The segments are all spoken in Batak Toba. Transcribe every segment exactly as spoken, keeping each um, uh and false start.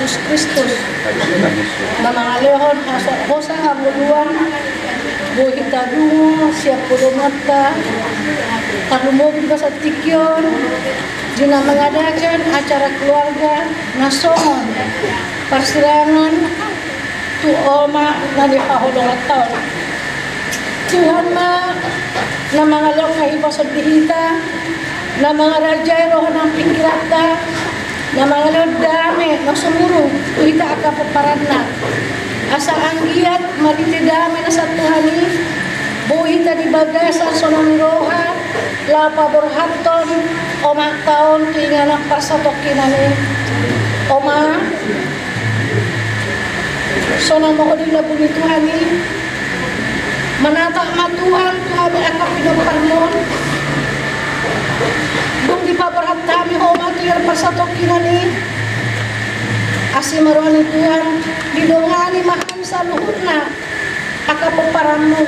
Jesus Kristus, na mangalehon hosa, hosa hangoluan, boi hita dungo sian podomunta, tarlumobi di tingki on, di na mangadakan acara keluarga na songon parsirangan tu oma na nihaholongan taon. Tuhan ma na mangalehon hahipason di hita, na mangarajai roha nang pingkiranta, na mangalehon dame na sumurung tu hita angka pomparanna. Asa anggiat marhite dame na sian Tuhan i, boi hita di bagasan sonang ni roha, laho paborhathon oma taon tu inganan parsatongkinan i. Oma, sonang ma ho di lambung ni Tuhan i. Manatap ma Tuhan tu hami angka pinomparmon. Dung dipaborhat hami ho ma tu inganan parsatongkinan i, asi ma roha ni Tuhan, didongani ma hami saluhutna angka pomparanmu.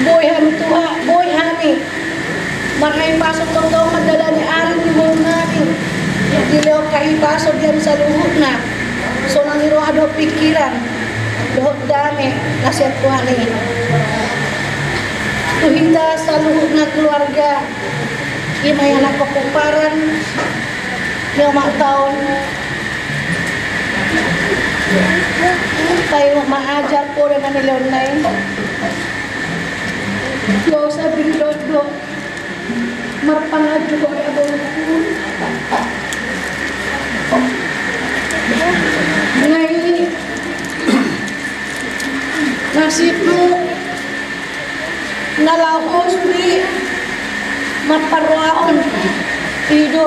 Boi hami Tuhan, boi hami marhahipason tongtong mandalani ari ni ngolunami. Dilehon hahipason di hami saluhutna, sonang ni roha dohot pingkiran dohot dame na sian Tuhan i. Tu hita saluhutna keluarga, i ma ianakhon pomparan ni oma taon. Taingot ma ajar poda na nilehonna i. Dosa biri dondo marpanganju ho, ya Tuhan. Nga i nasibmu na laho sude mamparrohahon i do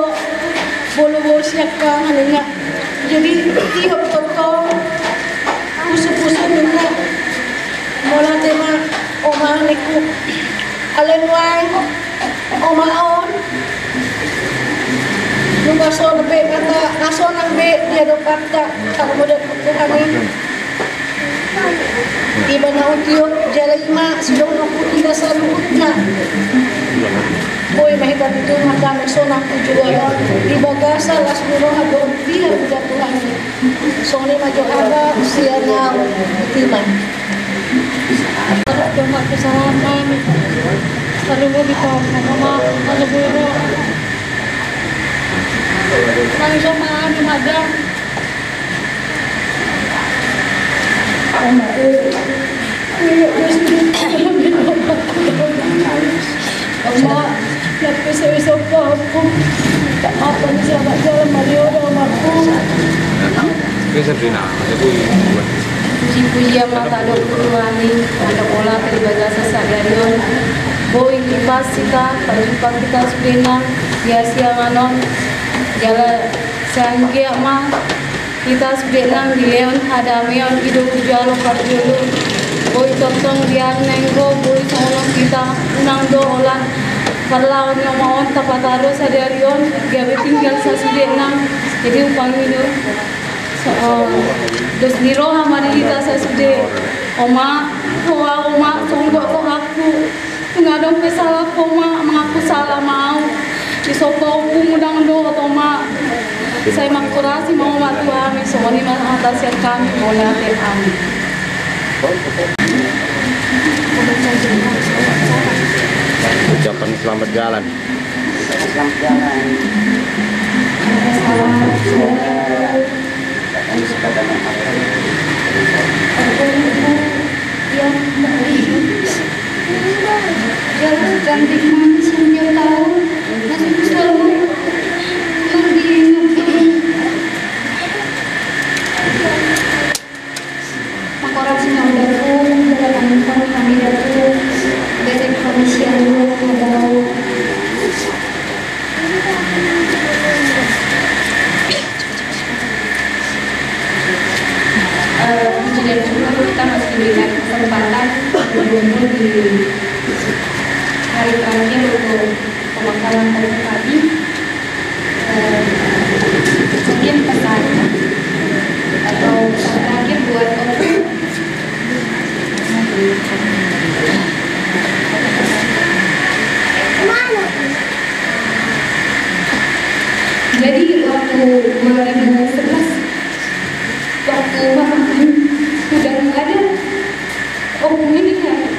bolobolo sian hami ninna. Jadi tiop tongtong pusupusu ninna. Mauliate ma oma ningku. Alai nuaeng oma on, nunga sonang be hata, na sonang be di adopanta, tarmodop tu hami. Iba na hutiop jala i ma sidohononku tu hita saluhutna. Boi ma hita tutu mardame sonang tu joloan on di bagasan las ni roha dohot biar di Tuhan i. Songon i ma jo hata sian au, botima. Dohot kesalahan nami. Tarlumobi tu hami, tarlumobi tu hami. Nang so ma hami madam. Oma, eh. Oma, na pe so isompa ho. Minta maaf, selamat jalan, Mario, doa maaf. Puji-pujian ma tadok tu Tuhan i, na mandok holan di bagasan sadari on. Boi dipas hita, pajumpang hita sudena di siamun on. Jala sai anggiat ma hita sudena dilehon hadameon i do hujalo parjolo. Boi tongtong di ari na naeng ro, boi songon on hita, unang do holan parlahon ni oma on tapataro sadari on, gabe tinggal sasudena. Jadi umpama i do, so, eh, dos ni roha ma di hita sasude. Oma, roha oma, songgop rohangku. Nunga adong pe salahku oma, mangaku salah ma au. Isompa ompung unang dohot oma. Sai mangkorasi ma oma tu hami, songon i ma hata sian hami, mauliate. Amin. Ucapan selamat jalan. Selamat jalan. Yang cantik manis yang tiap tahun masih selalu mandi. Mangkorasi ma ho datu, jala pangidoan hami datu, bere hami sian luhut na dao. Eh, puji dan syukur, kita masih diberikan kesempatan berkumpul di hari terakhir untuk pemakaman Om Fadi. Eh, mungkin pesan atau pesan terakhir buat Om. Jadi, waktu dua ribu sebelas,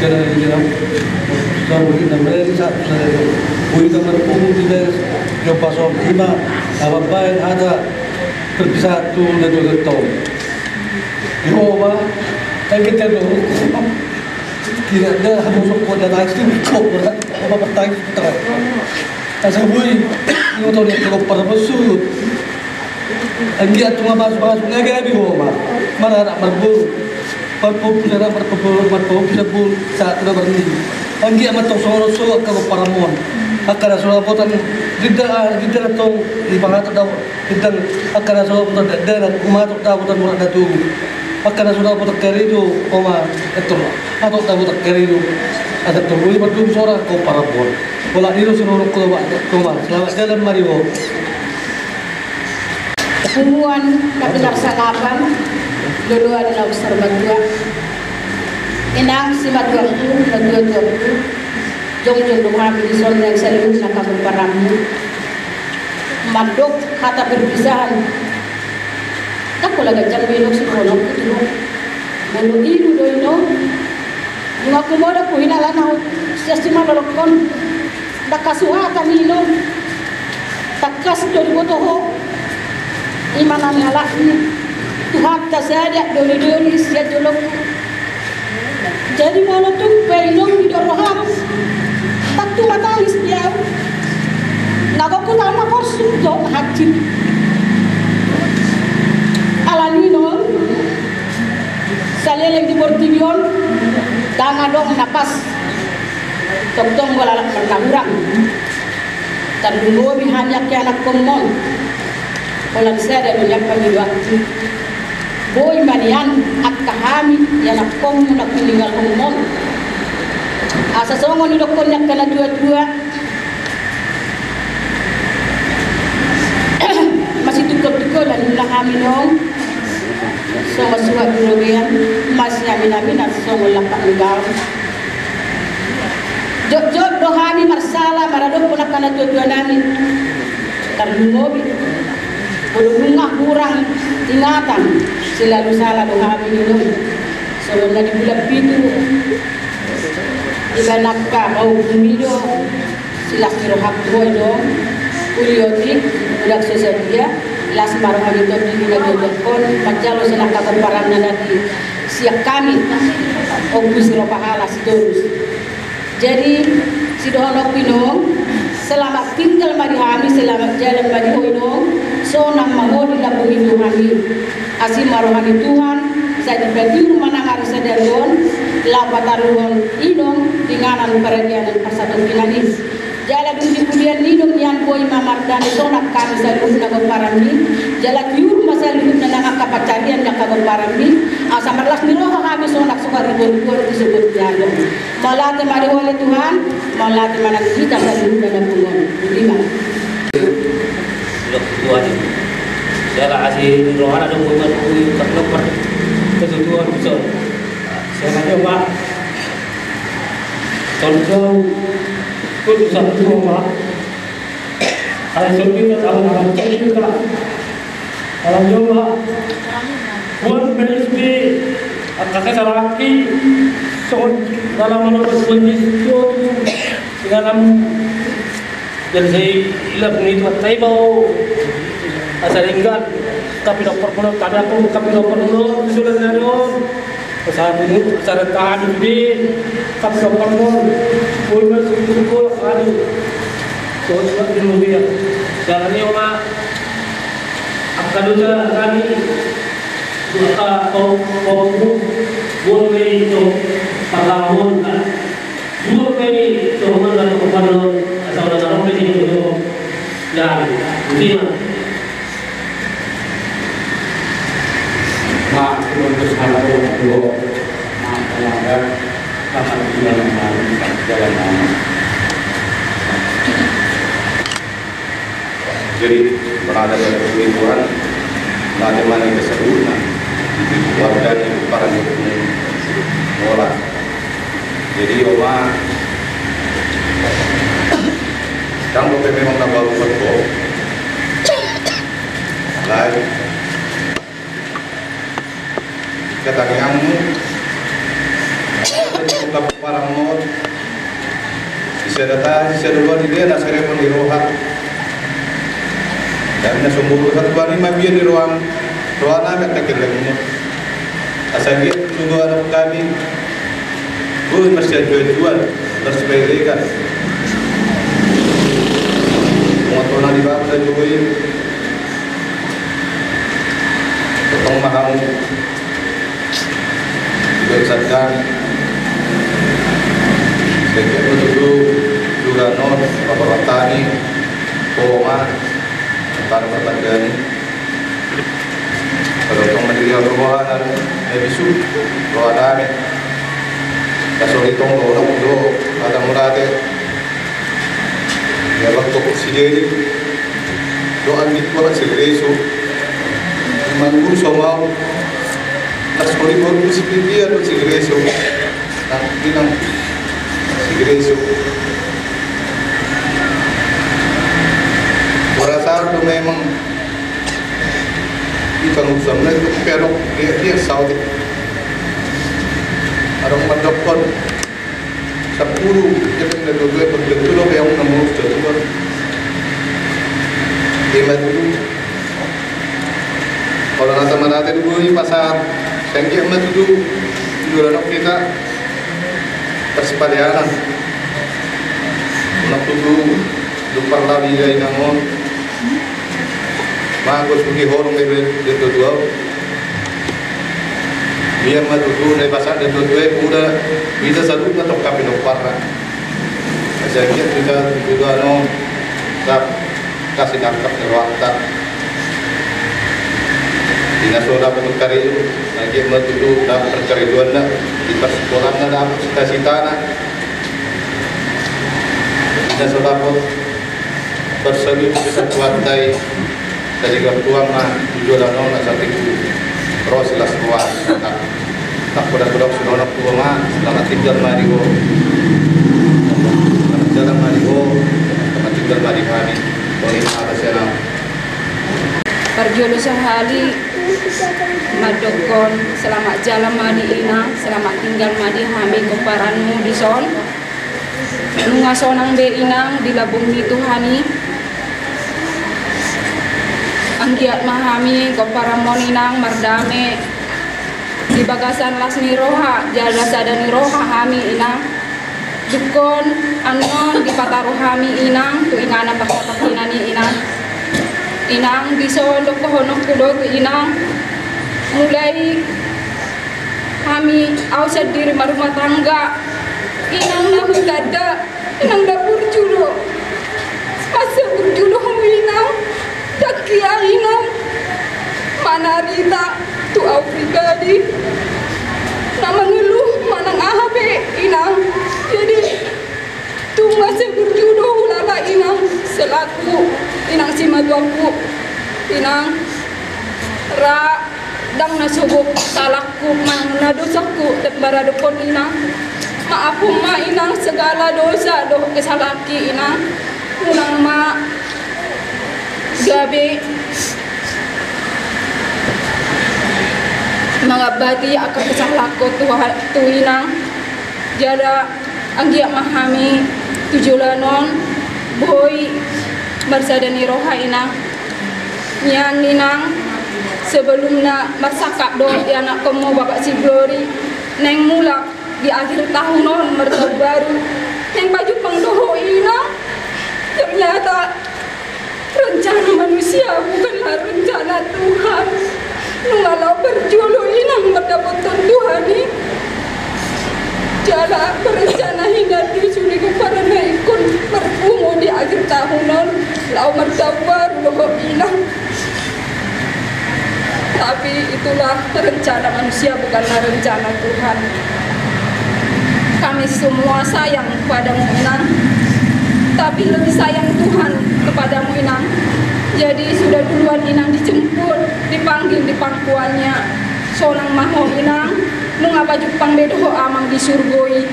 Sada di dalam. Sada di dalam. Sada di dalam. Boi ta marpungu di dalam. Jompa son ima. Apa baen hata. Terpisah tu na dua getong. Yo ma. Kan kita dulu. Tidak ada hamus kok datang sini kok berat. Apa bertanya. Asa boi, ingot on, ingkon parabot suhut. Anggiat tung mamasu-masu, nga gabe ho ma. Maranak marboru. Marpahompu anak, marpahompu, marpahompu na boru, sahat tu na marnini. Anggiat ma tong songon on so angka pomparanmon. Angka na so dapotan, didang, didang tong, dipangatur dapotan. Didang angka na so dapotan dakdanak, umator dapotan mulak na togu. Angka na so dapotan karejo, oma, etor, ator dapotan karejo. Asa tong boi mardomu sora, ho parabot. Holan i do sinuhuthu ho, oma, selamat jalan ma di ho. Punguan na pinarsalapan, loloan na umsarmatua, inang simatuangku, natuatuangku, jongjong do hami dison nang saluhutna pomparanmu. Mandok hata perpisahan. Ndang pola ganjang do inong sidohononku tu ho. Molo ilu do inong. Nunga humodop huhinala na ho sian simalolongkon. Ndang hasuhatan inong. Tangkas do diboto ho. Ima na nialapmi. Tuhanta sada dolidoli sian jolongku. Jadi molo tung pe inong didok roham, ndang tumatangis be ahu. Na gok hutama porsuk do hansit. Adong na pas, tongtong do lalap marnahurang. Tarlumobi hami angka ianakhonmon. Holan sada do nian pangidoanku. Boi ma nian angka hami ianakhonmu na piningalhonmon. Asa songon nidokkon ni angka natuatua, masitungkoltungkolan ma hami nong. Songon suhat ni robean, masiaminaminan songon lampak ni gaol. Jotjot do hami marsala maradophon angka natuatuanami. Tarlumobi molo nunga hurang ingatan, selalu sala do hami nong. Songon na di bulan pitu, iba nangka bau bumido. Silas ni rohangku, boi do uli otik, unang so sadia. Las ma roha ni Tondi di na dodok on, manjalo sian angka pomparanna na di sian hami, Ompu Siro Pahala Sitorus. Jadi sidohononku i nong, selamat tinggal ma di hami, selamat jalan ma di ho i nong. Sonang ma ho di lambung ni Tuhan i. Asi ma roha ni Tuhan, sai dipatiur ma nang ari sadari on, laho pataruhon i nong di inganan paradianan parsatongkinan i. Jala dung di pudian ni inong nian boi ma mardame sonang hami saluhutna pomparanmi. Jala tiur ma saluhutna nang angka pansarian ni angka pomparanmi. Asa marlas ni roha hami sonang so hariboriboan di sogot ni ari on. Mauliate ma di ho ale Tuhan. Mauliate ma nang di hita saluhutna na pungu on. Boti ma. Sudah ketua ni. Jala asi rohana do boi ma tu i tak lepas. Ketutuan bisa. Saya nanya, Pak. Tolong, tolong satu, Pak. Ala songkita, ala, ala songkita. Ala joma. Buat beres di, kakek saraki. Songon dalam menurut kondisi itu, dengan jadi saya ilang ni Tuhan, saya mau asal tinggal, tapi dokter pun, tapi aku, tapi dokter pun, sudah dari on. Pasahat ni, pasahat tahan di, tapi dokter pun, pun masuk ke sekolah, aduh. Tuhan, Tuhan, di mulia. Jalan ni, Oma. Angka dosa hami, dosa kau, kau, boleh itu, parlahon, kan? Boleh itu, mana tu kepala, asal ada orang ini, itu. Dan, terima. Maaf, untuk salah, untuk maaf, pelanggar, sama dengan jalan, jalan. Jadi, berada pada pemerintahan, berada mana kita sebutna, di keluarga ni para dukun bola. Jadi, Oma, kamu memang tambah lupa kok. Lain. Ketangiangmu, ungkap parang mot. Bisa datang, bisa dulu di dia, nasihat pun di roha. Dan na sumber satu hari mah biar di roham, roha nami tak kira lagi. Asal dia tunggu anak kami. Gue masih jual-jual, masih perekan. Mau tuh nanti bapak dan jokowi. Tong ma hamu. Iba sadari. Setiap betul juga non, bapak tani, koma, antara pertanian. Kalau tong mandiri roha dan, eh, bisu, roha dame. Kasori tong, roha, roha, ada murate. Ya, waktu sideri. Doan di kuat segreso. Manggur somau. Las kori kori si pipi atau segreso. Nang pinang segreso. Merasa tu memang ikan usam na itu pelok dia dia saudi. Ada mandokon. Sappulu, dia kan ada dua, dua, dua, dua, dua, yang enam puluh, dua, dua. Lima dulu. Kalau nanti mana ada dulu, di pasar, sengkir mah dulu, dulu anak kita, pas palianan. Anak dulu, dulu parlabi, ya, inangon. Mangko sugi horong, dia, dia, dia, dua, dua. Ia ma tutu, dai pasahat ni tutu, eh, uda, bisa saluhutna tongka pinomparna. Asa anggiat tutu, tutu, anu, rap, kasih nangkap ni rohanta. Di na so dapot karejo, anggiat ma tutu, dapot parkarejoanna, di parsikolanna, dapot cita-citana. Di na so dapot, parsaluhut tu Tuhanta i, tajaga Tuhan ma tu joloan on asa tingki ro silas roha. Tangkuda-kuda sudono tu ma, selamat tinggal ma di ho. Selamat jalan ma di ho, selamat tinggal ma di hami. Toni atas ya. Parjolo sahali mandokkon selamat jalan ma di inang, selamat tinggal ma di hami pomparanmu dison. Nunga sonang be inang di lambung ni Tuhan i. Anggiat ma hami pomparanmon inang mardame di bagasan las ni roha, jala sada ni roha hami inang. Dungkon annon dipataru hami inang tu inganan panghataion i inang. Inang, dison dohononku do tu inang. Mulai hami, au sandiri marumah tangga. Inang na hutanda, inang na burju do. Masa burju do ho inang. Tangkiang inang. Manarita tu au pribadi. Na mangeluh manang aha pe inang. Jadi, tung masa burju do hulala inang selaku inang simatuangku. Inang, ra ndang na sogot salahku manang na dosaku, tet maradophon inang. Maafhon ma inang segala dosa dohot kesalahanki inang. Unang ma gabe mangambati angka kesalahanku tu ha-, tu inang. Jala anggiat ma hami tu joloan on boi marsada ni roha inang. Nian inang, sebelumna marsangkap do di anakkonmu Bapak si Glory, naeng mulak di akhir tahun on martaon baru, naeng pajumpang do ho inang. Ternyata rencana manusia bukanlah rencana Tuhan. Nunga laho parjolo inang mandapothon Tuhan i. Jala berencana hian do sude pomparanna ingkon marpungu di akhir tahun on laho martaon baru do ho inang. Tapi itulah rencana manusia, bukanlah rencana Tuhan. Kami semua sayang kepadamu, Inang. Tapi lebih sayang Tuhan kepadamu, Inang. Jadi, sudah duluan Inang dijemput, dipanggil di pangkuannya. Sonang ma ho, Inang. Nunga pajumpang be dohot Amang di surgo i.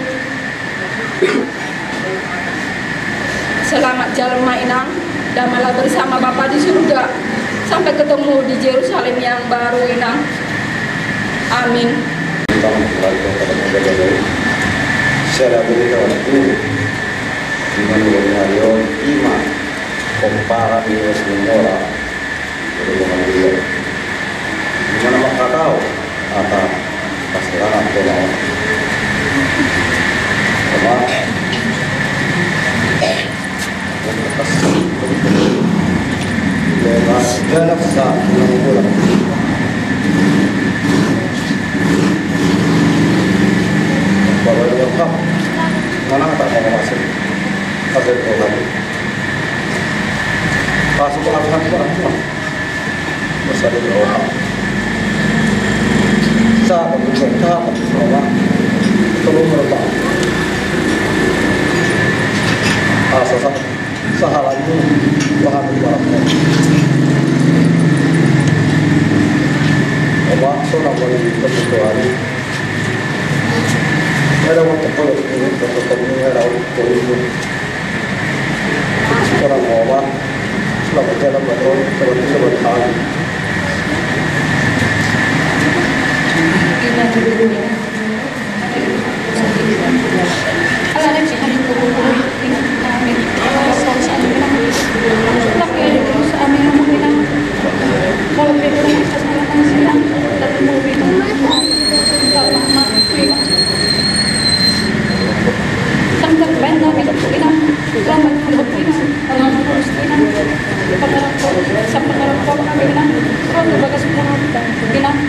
Selamat jalan ma, Inang. Damailah bersama Bapa di surga. Sampai ketemu di Yerusalem yang baru, Inang. Amin. Sada berita waktu di mana hari on ima pomparan di Mora. Jadi, di mana mangkatau, ata pas terang atau mau. Sama. Mas, galak sa, ulang-ulang. Baru yang hak, mana tak mau masuk? Kasih Tuhan. Masuk akal, Tuhan. Masa di roha. Sa pembuka, sa pembuka. Tolong berapa? Ah, sasa, sahalanmu, bahan berapa? Oma, so na boleh kebutuhan. Ada waktu kalau ini, waktu ini ada waktu ini. Sekarang mau apa? Selamat jalan, Bang. Selamat, selamat pagi. Sangkap baen nami, Inang, ro ma tu inang, ro ma tu inang, pangarap, sampangarap kami, Inang, ro tu bagas pangarap, Inang.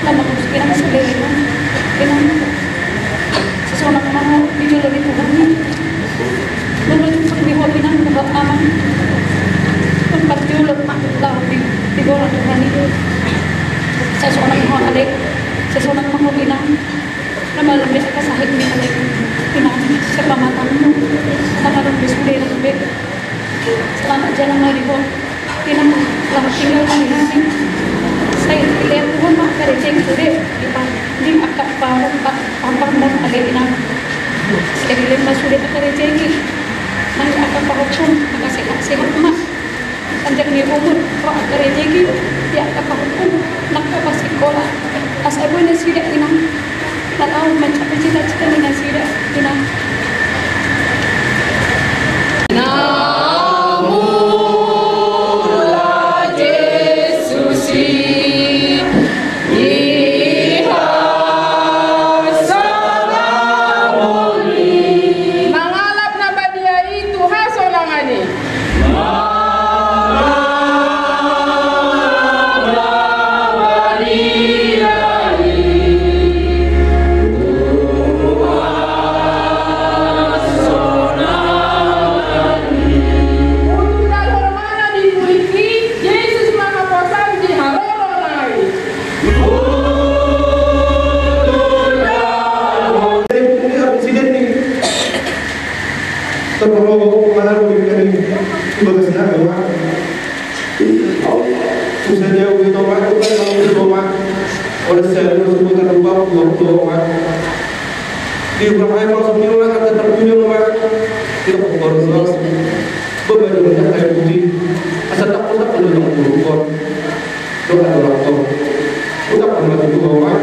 Nama kusikiran sebenarnya. Inang, sasonang ma ho di jolo ni Tuhan i. Molo jumpang di ho inang dohot amang, umpat jolo ma laho di, di goar Tuhan i. Sasonang ma ho ale, sasonang ma ho inang. Na malum be angka sahit ni ale inang, sian pamatangmu. Na malum be sude nang be. Selamat jalan ma di ho. Inang, selamat tinggal ma di hami. Sai dilehon Tuhan ma angka rejeki sude di pa-, di angka pa-, pa-, pamatangmon ale inang. Sai dilehon ma sude angka rejeki nang angka pahompu, angka sehat-sehat ma. Panjang ni umur, ro angka rejeki di angka pahompu, nang angka pasikola. Asa boi nasida inang. Laho mancapai cita-cita ni nasida, inang. Namulah Jesus i di hasonangan i. Mangalap na badia i tu hasonangan i. Torus ma manang di bagas na ma. Susah jauh di toma, susah jauh di toma. Oleh saya dulu sebutan lupa, lupa, lupa. Di rumah saya kalau seminggu lah, kata tertuju rumah. Kita pukul dua. Beberapa banyak kayu putih. Asal tak, tak perlu yang pukul. Doa, doa, doa. Utak pernah itu, Oma.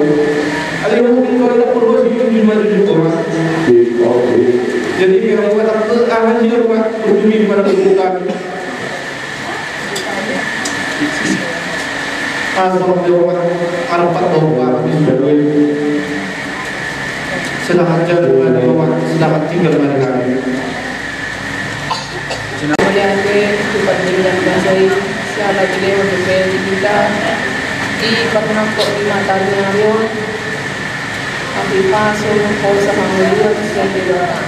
Ada yang mungkin kalau tak perlu sih, cuma tujuh, Oma. Jadi, yang buat aku, ah, hancur, Oma. Ujungnya di mana bukan. Ah, sama dia, Oma. Arpat, Oma. Sedangkan jadwal, Oma. Sedangkan tinggal mereka. Mauliate tu pardenggan basa i, siala dilehon dope di hita i parnangkok ni mata ni ari on, hahipason, hosa, hangoluan sian Debata.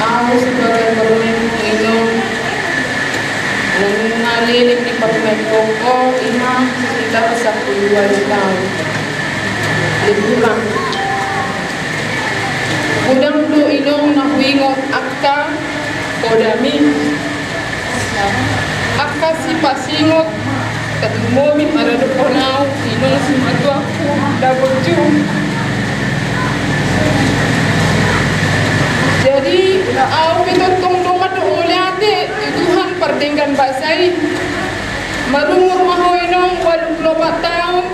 Ahu sebagai parumaenmu, Inong, nunga leleng di parumaenku, Inong, sekitar sampulu ualu taon lebih kurang. Godang do, Inong, na huingot angka podami, angka sipasingot, tarlumobi maradophon ahu, Inong, simatuangku na burju. Jadi, ahu pe tongtong do mandok mauliate tu Tuhan pardenggan basa i. Marumur ma ho, Inong, ualu pulu opat taon.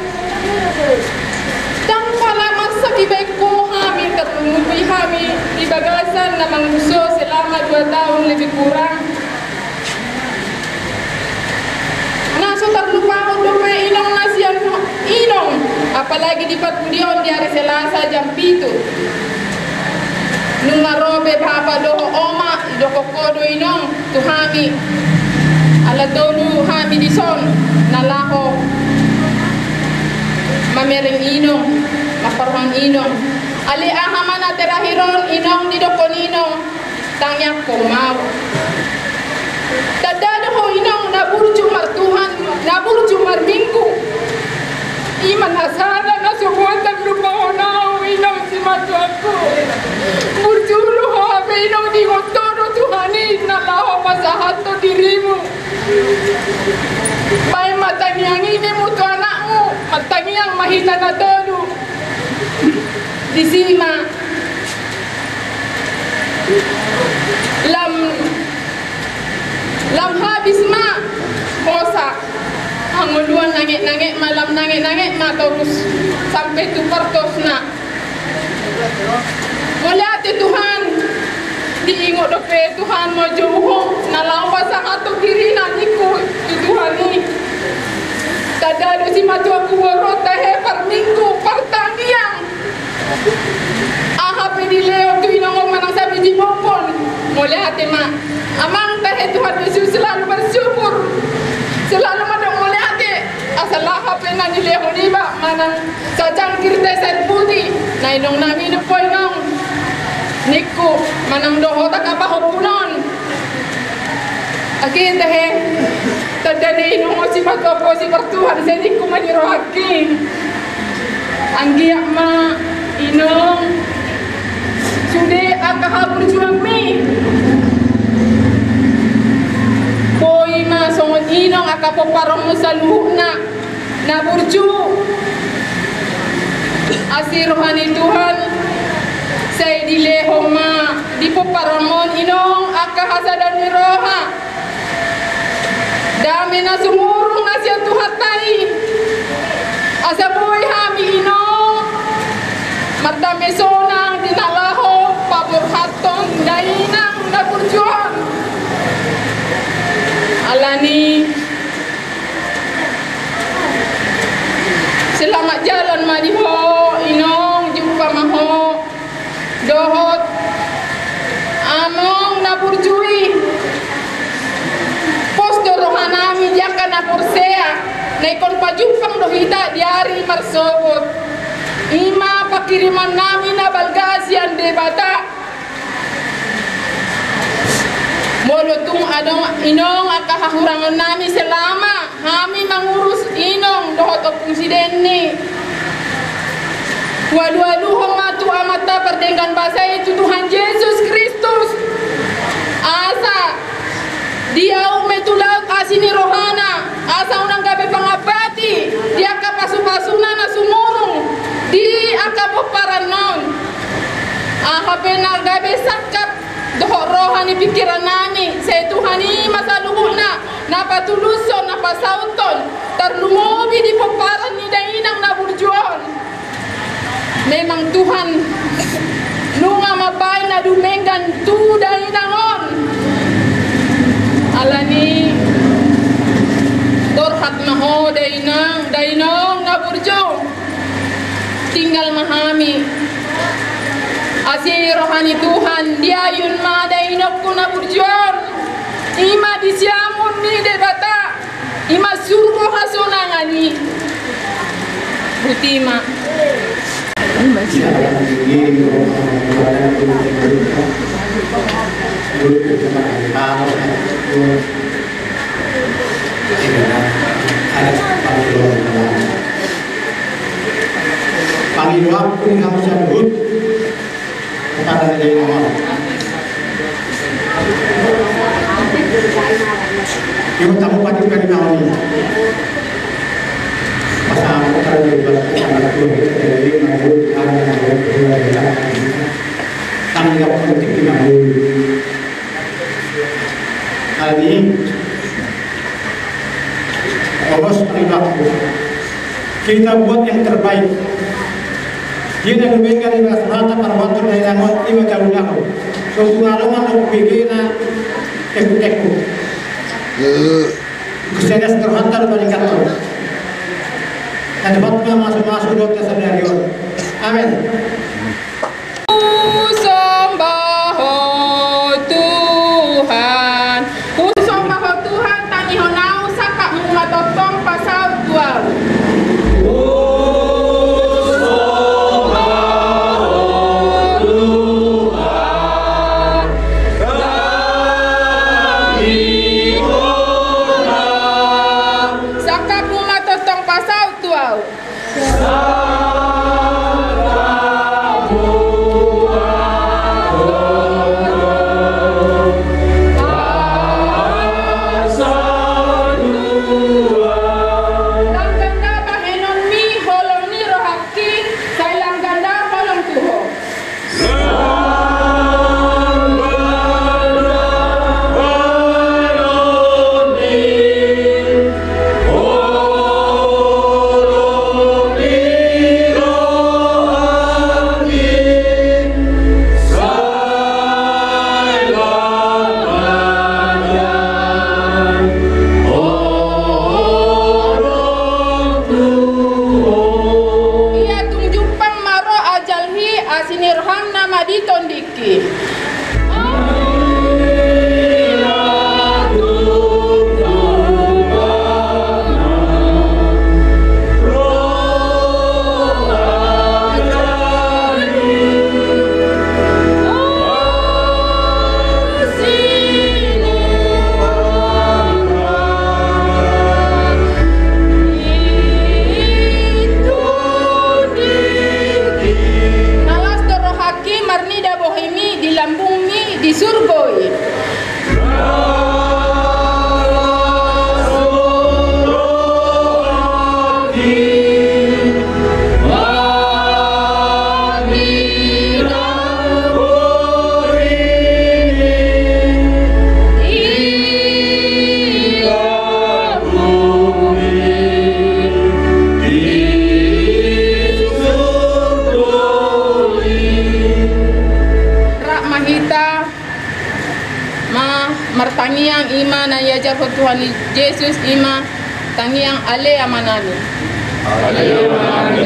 Ndang pala marsak dibahen ho hami, tarlumobi hami di bagasan na manguso selama dua tahun lebih kurang. Na so tarlupahon dope, Inong, na sian Inong, apalagi di parpudion di ari Selasa jam pitu. Nunga ro be bapa dohot oma, didok ho do, Inong, tu hami. Ala tolu hami dison na laho mamereng Inong, mamparrohahon Inong. Ale aha ma na terakhir on, Inong, didokkon Inong, tangiangkon ma ahu. Tanda do ho, Inong, na burju martuhan, na burju marminggu. I ma na sada na so boi tarlupahon ahu, Inong, simatuangku. Burju do ho hape, Inong, diingot ho do Tuhan i na laho pasahat ho dirimu. Bahen ma tangiang i ninmu tu anakmu, martangiang ma hita na tolu. Disi ma lam, lam habis ma hosa, hangoluan, nanget-nanget ma, lam nanget-nanget ma torus sampe tu partosna. Mauliate Tuhan, diingot dope Tuhan ma jolo ho na laho pasahat ho dirina, ningku, tu Tuhan i. Tanda do, simatuangku, boru, tahe parminggu partangiang. Aha pe dilehon tu inong on manang sabiji pompon, mauliate ma. Amang, tahe Tuhan Yesus selalu bersyukur, selalu Nang sacangkir tes air putih, na inong nami do po inong, ningku, manang dohot angka pahompuon on. Ate, tahe, tanda ni inong on sipatua-tua sipartuhan, sai ningku ma di rohangki. Anggiat ma inong sude angka haburjuonmi. Boi ma songon inong angka pomparanmu saluhutna na burju. Asi roha ni Tuhan, sai dilehon ma di pomparanmon inong angka hasadaon ni roha, dame na sumurung na sian Tuhanta i. Asa boi hami inong mardame sonang di na laho paborhathon dainang na burju on. Alani selamat jalan ma di ho inong, jumpa ma ho dohot among na burju i. Pos do rohanami di angka na porsea na ingkon pajumpang do hita di ari marsogot. I ma panghirimonnami na balga sian Debata. Molo tung adong inong angka hahurangonnami selama hami mangurus inong dohot ompung si Denny, hualualuhon ma tu Amanta pardenggan basa i, tu Tuhan Jesus Kristus, asa diaut ma i tu laut asi ni rohana, asa unang gabe pangabati di angka pasupasuna na sumurung di angka pomparan on. Aha pe na gabe sangkap dohot roha ni pingkirannami, sai Tuhan i ma saluhutna na patulushon, na pasauthon, tarlumobi di pomparan ni dainang na burju on. Memang Tuhan nunga mambahen na dumenggan tu dainang on. Alani borhat ma ho dainang, dainang na burju. Tinggal ma hami. Asi roha ni Tuhan, diayun ma dainangku na burju on. I ma di siamun ni Debata, i ma surgo hasonangan i. Botima. Pangidoanku di hamu saluhut kepada Dede Imam. Ibu tamu pati kami mau ni. Pasal kepada Dede Imam, Dede Imam, Dede Imam. Kami tidak politik di mana. Alani, horas pangidoanku, kita buat yang terbaik. Dia na dumenggan di bagas rohanta, parboaton dainang on, i ma jabu na ho. So tung adong na hubege na teku-teku. Kesedas rohanta do paling kato. Tadi hotma masuk-masuk dohot sadari on. Amen. Husomba Ho Tuhan, husomba Ho Tuhan, tangihon ahu, sangkapmu ma tongtong pasaut tu ahu. Sangkapmu ma tongtong pasaut tu ahu. Lambungmi di surgo i. Rap ma hita ma martangiang, i ma na iajarhon Tuhan i Jesus, i ma tangiang Ale Amanami. Ale Amanami,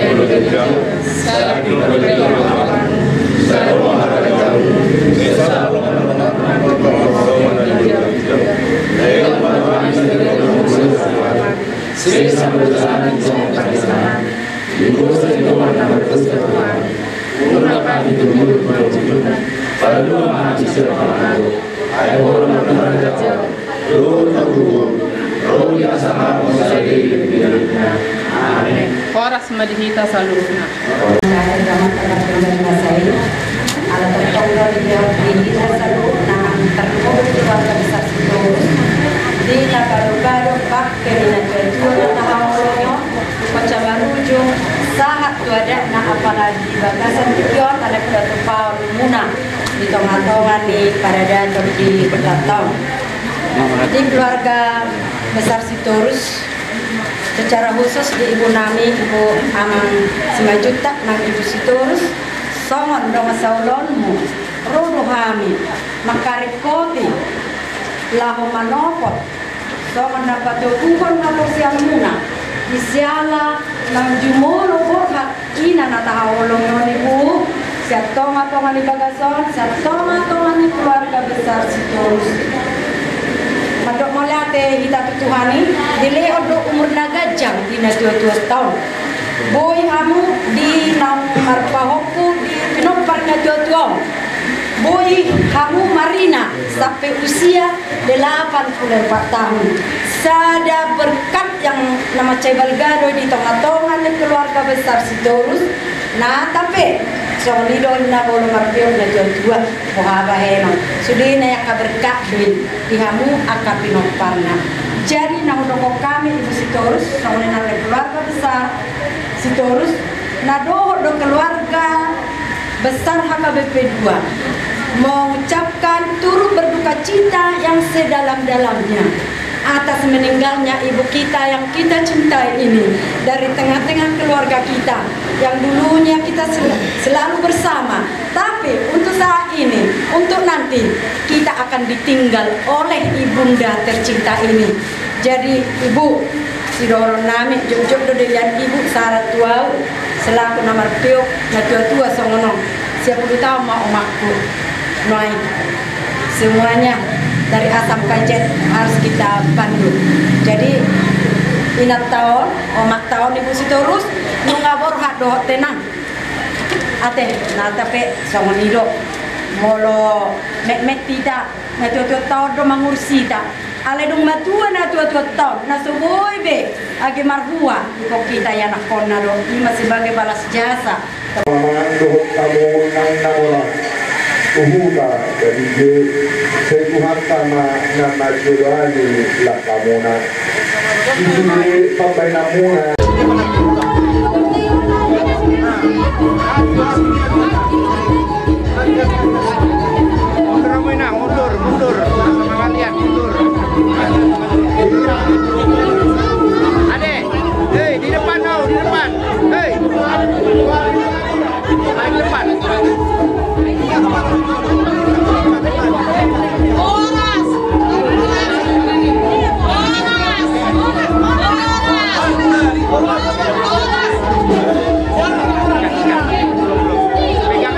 Amen. Horas ma di hita saluhutna. Ala tongtong do di hita saluhutna, tarlumobi keluarga besar Sitorus, di na bado-bado bangke ni natuatua na tahaholongi on, tu pocah marujung sahat tu adatna, apalagi bagasan tingki on, ala ketua tupaon muna di tonga-tonga ni paradaton di hutanta on. Di keluarga besar Sitorus, secara khusus di ibu nami, Ibu Amang Simanjuntak nang Ibu Sitorus, songon dongan saulaonmu, ro do hami mangkaringkoti laho manopot songon na patoguhon haporseaonmuna, di siala naung jumolo borhat ina na tahaholongi on, Ibu, sian tonga-tonga ni bagas on, sian tonga-tonga ni keluarga besar Sitorus. Mandok mauliate hita tu Tuhan i, dilehon do umur na ganjang di natuatuanta on. Boi hamu di naung marpahompu di pinompar ni natuatua on. Boi hamu marina sampe usia delapan puluh empat tahun. Sada berkat yang na mansai balga do di tonga-tonga ni keluarga besar Sitorus. Nata pe songon i do na molo marpeop natuatua, boha bahenon, sude na angka berkat do i di hamu angka pinomparna. Jadi na hudok hami, Ibu Sitorus, songon i nang keluarga besar Sitorus, na dohot do keluarga besar H K B P dua mengucapkan turut berduka cita yang sedalam-dalamnya atas meninggalnya ibu kita yang kita cintai ini dari tengah-tengah keluarga kita yang dulunya kita sel-, selalu bersama, tapi untuk saat ini, untuk nanti, kita akan ditinggal oleh ibunda tercinta ini. Jadi, Ibu, sidohonon nami, jotjot do dilehon Ibu sarat tu ahu selaku na marpeop natuatua songon on. Sia pulu taon ma omakku nuaeng. Semuanya dari A sampai Z harus kita bantu. Jadi, inanta on, omakta on, Ibu Sitorus, nunga borhat dohot tenang. Ate, nata pe songon i do. Molo metmet hita, natuatuanta on do mangurus hita. Alai dung matua natuatuanta on, na so boi be age marhua, ingkon hita ianakhonna do, i ma sebagai balas jasa. Paman dohot hamu nang na mora, huhuta, jadi je, sai Tuhanta ma na manjoloani langkamuna. Di sude pambahenanmuna. Mundur, mundur, mundur. Sama kalian, mundur. Ade, hei, di depan kau, di depan. Hei. Paling depan. Horas! Horas! Horas! Pegang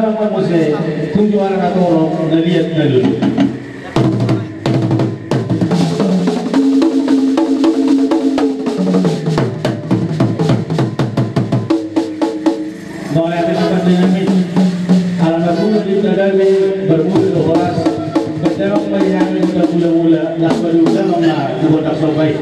Marhaha ma muse, tung jumolo na torop, na liat na lolo. Na gabe marmula do horas. Bertemu ma i hami, mula-mula, lalu baru. Damang ma tu gondang somba i.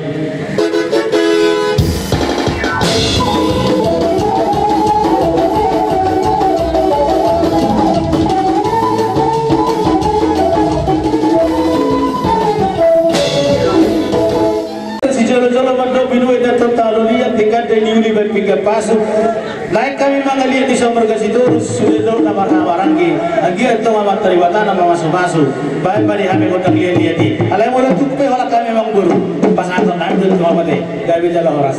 Sijolo-jolo mandok binuat na total liat, di kande ni uli baen pinggan pasu. Naeng hami mangaliat di Simarga Sitorus, sude do na marhahamaranggi. Anggiat tong Amanta Debata na mamasu-masu. Baen ma di hami gondang liat-liat i. Alai molo tung pe holan hami, amang boru, pasahaton nami do tu Amanta i. Gabe jala horas.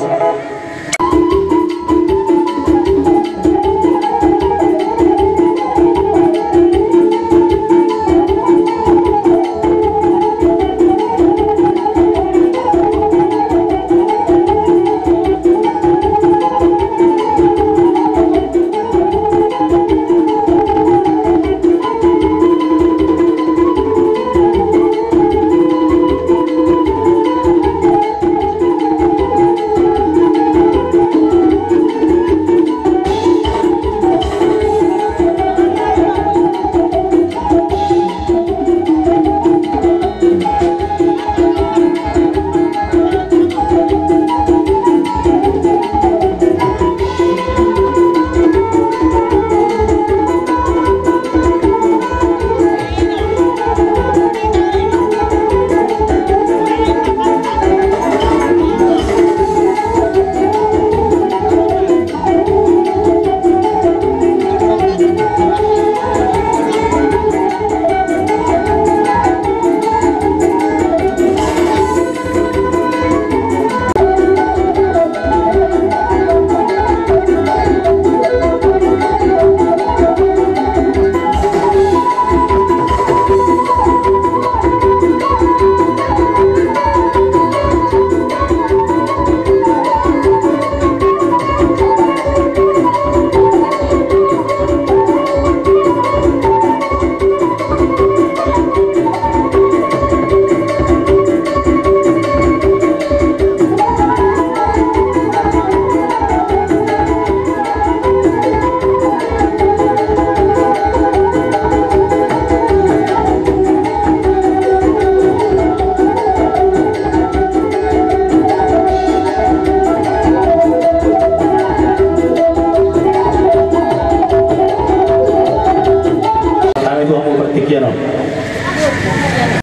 Kami tu hamu partingkian on.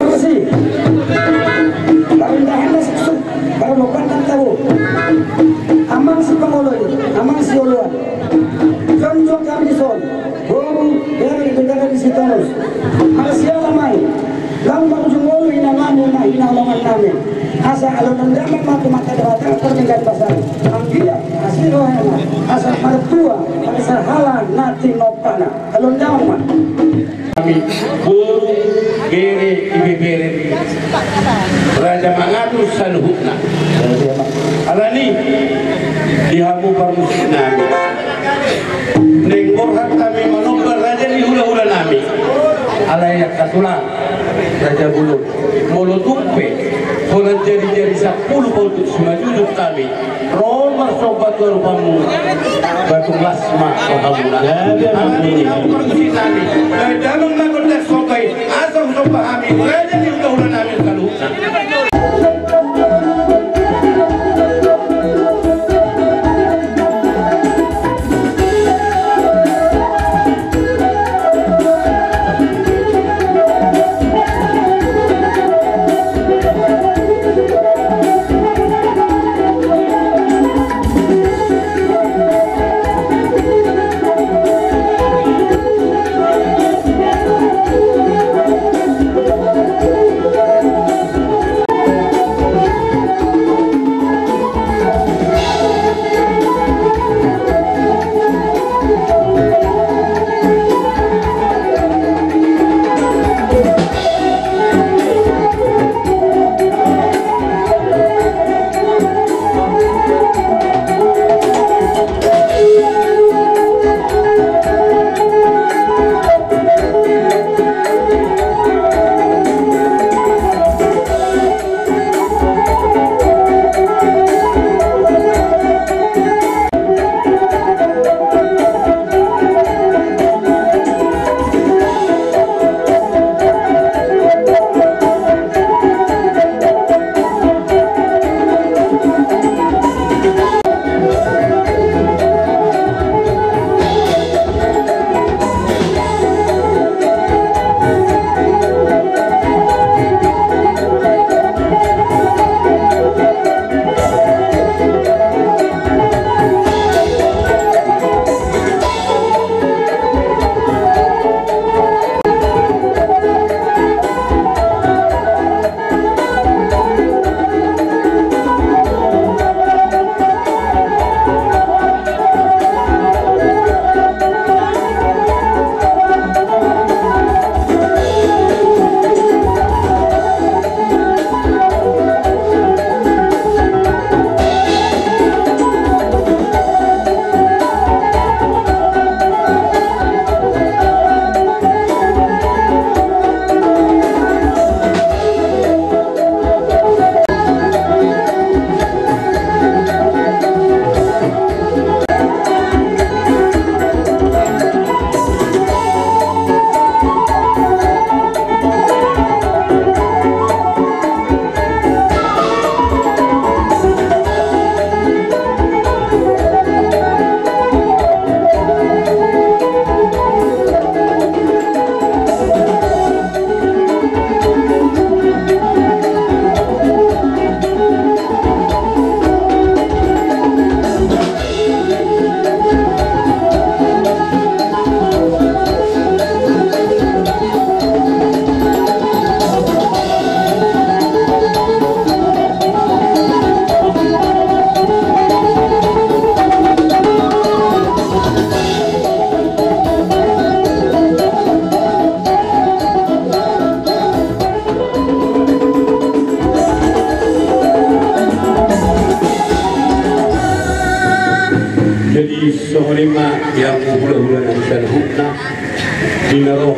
Bersih. Parindahan na suksuk, parmokan na tabo. Amang sipangoloi, amang sioloan. Jongjong hami dison, boru, bere, bere di Sitorus. Marsiala ma i. Laho marujung ngolu inanami, na hinaholongan nami. Asa alondang damang ma tu Amanta Debata pardenggan basa i. Anggiat asi rohana, asa martua, asa hala na tinompana. Alondang ma. Hami boru, bere, ibebere, raja mangatur saluhutna. Alani, di hamu parmusik nami. Naeng borhat hami manomba raja ni hula-hula nami. Alai angka tulang, raja bolon. Molo tung pe holan jari-jari sampulu pauntuk simanjujung hami ro marsomba tu arupanmu, batung las ma rohamuna. Alani di hamu parmusik nami, baen damang ma gondang somba i, asa husomba hami raja ni hula-hula nami saluhutna.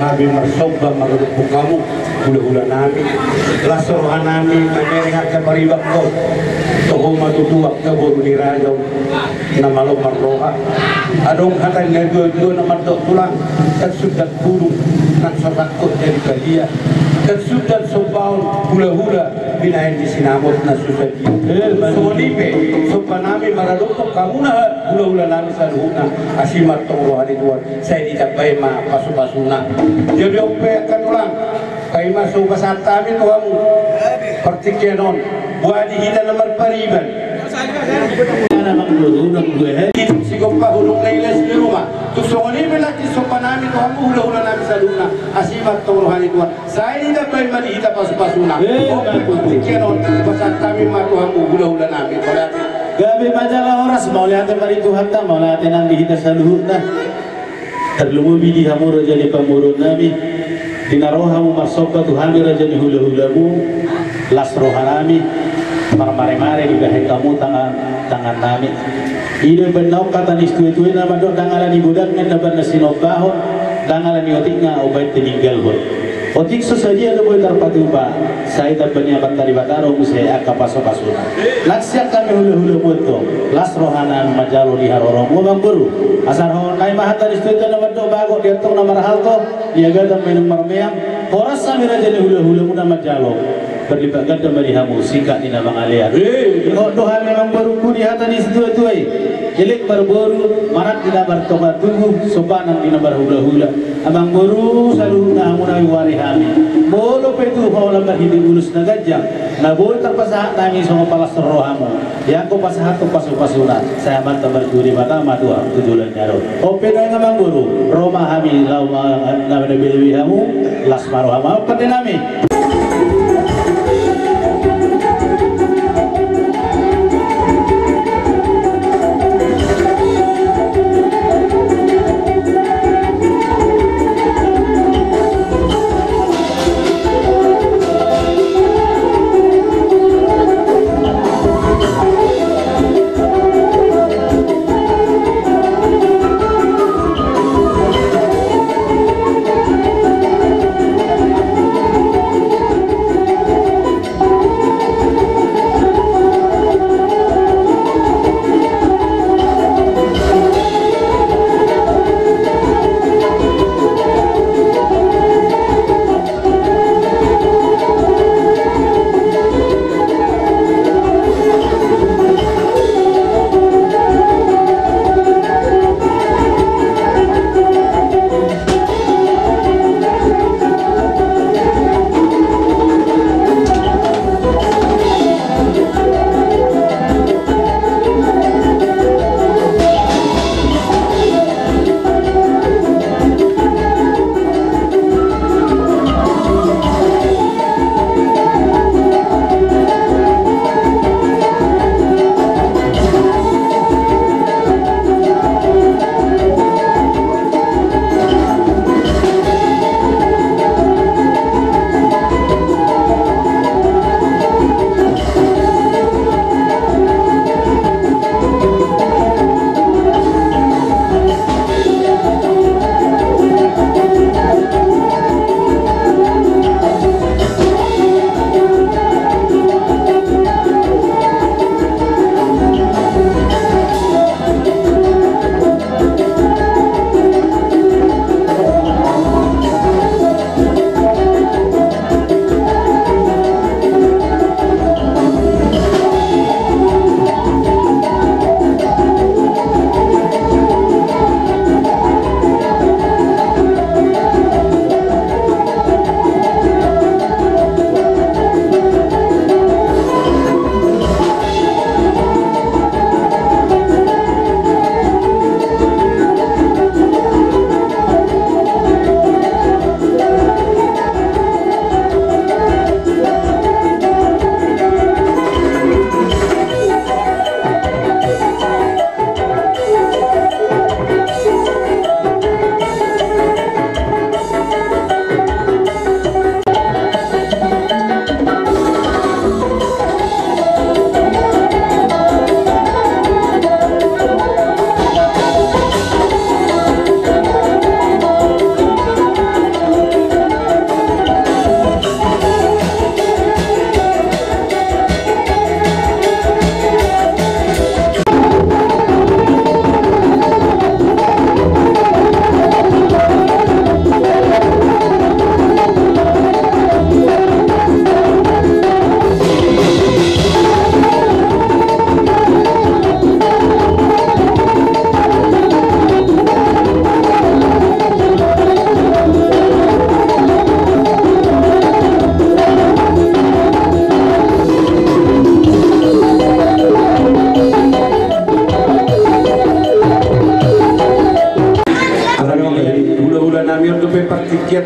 Hami marsomba maradophon hamu hulahula nami. Las roha nami mamereng angka paribanhon. Toho ma tutu angka boru ni raja on na malo marroha. Adong hata ni natuatua na mandok tulang, ndang sundat bulung nang so sangkot jadi palia, ndang sundat sombaon hulahula binahen ni sinamot na so sadia. Eh, songon i pe somba nami maradophon hamuna hulahula nami saluhutna, asi ma antong roha ni Tuhan. Sai ditambai ma pasupasuna. Jadi on pe angka tulang, paima so hupasahat hami tu hamu partingkian on, boha di hita na marpariban. Tung sigompa hudok na ilas ni ruma. Tung songon i pe lagi somba nami tu hamu hulahula nami saluhutna, asi ma antong roha ni Tuhan. Sai ditambai ma di hita pasupasuna. Eh, on pe partingkian on, hupasahat hami ma tu hamu hulahula nami. Gabe ma jala horas, mauliate ma di Tuhanta, mauliate nang di hita saluhutna. Tarlumobi di hamu raja ni pamoruon nami, di na ro hamu marsomba tu hami raja ni hulahulamu, las roha nami, marmaremare dibahen hamu tangan, tangan nami. I do umbahen na on hata ni situatua i na mandok, ndang ala ni godangna umbahen na sinombahon, ndang ala ni otikna umbahen tininggalhon. Otik so sadia do boi tarpatupa, sai tamba ni Amanta Debata do muse angka pasupasuna. Nang sian hami hulahulamu antong, las roha nami manjalo di haroromu amangboru. Asa dohonon nami ma hata ni situatua na mandok, bagot di antong na marhalto, di agatan ma inum marmeam, horas hami raja ni hulahulamu na manjalo. Parlipat ganda ma di hamu singkat ni na mangalean. Ingot do hami amangborungku di hata ni situatua i. Elek marboru, manat di na martonga tugu, sopan nang di na marhulahula. Amangboru, saluhutna hamu na huari hami. Molo pe tu holan marhite ulos na ganjang, na boi tarpasahat nami songon palas ni rohamu, ianggo pasahathon pasupasuna, sai Amanta Martua Debata ma tu hamu tu joloan ni ari on. On pe nuaeng amangboru, ro ma hami laho ma na manabenabe hamu, las ma rohamu amang pande nami.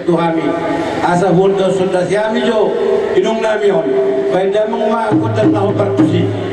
tu hami, asa huondoshon da si hami jo inong nami on. Baen damang ma gondang na hombar tusi.